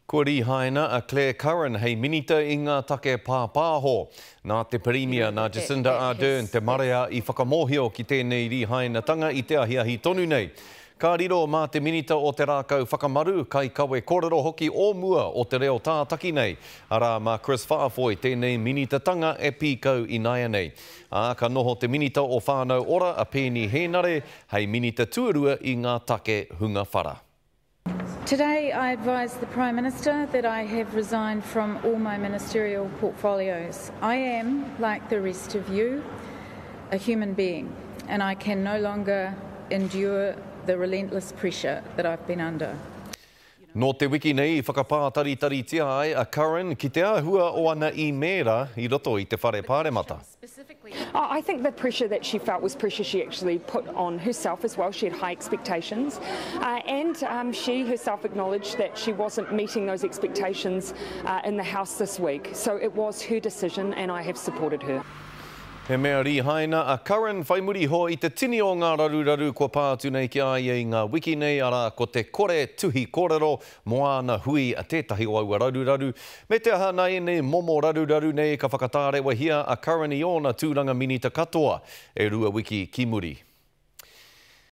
Kua rīhaina a Clare Curran hei Minita i ngā take pāpāho. Nā te Pirimia, nā Jacinda Ardern te marea i whakamōhio ki tēnei rīhainatanga i te ahiahi tonu nei. Ka riro mā te Minita o Te Rākau Whakamaru, kaikawe kōrero hoki o mua o te reo tātaki nei, arā mā Chris Faafoi tēnei minitatanga e pīkau ināianei. Ā, ka noho te Minita o Whānau Ora a Peeni Hēnare hei Minita tuarua i ngā take hunga whara. Today I advised the Prime Minister that I have resigned from all my ministerial portfolios. I am, like the rest of you, a human being and I can no longer endure the relentless pressure that I've been under. Nō te wiki nei i whakapātaritaritia ai a Curran ki te āhua o ana īmēra i roto i te Whare Pāremata. I think the pressure that she felt was pressure she actually put on herself as well. She had high expectations uh, and um, she herself acknowledged that she wasn't meeting those expectations uh, in the House this week. So it was her decision and I have supported her. He mea rīhaina a Curran whai muri iho i te tini o ngā raruraru kua pā atu nei ki a ia i ngā wiki nei, arā, ko te kore tuhi kōrero mō āna hui tētahi o aua raruraru. Me te aha, nā ēnei momo raruraru nei ka whakatārewahia a Curran i ōna tūranga minita katoa e rua wiki ki muri.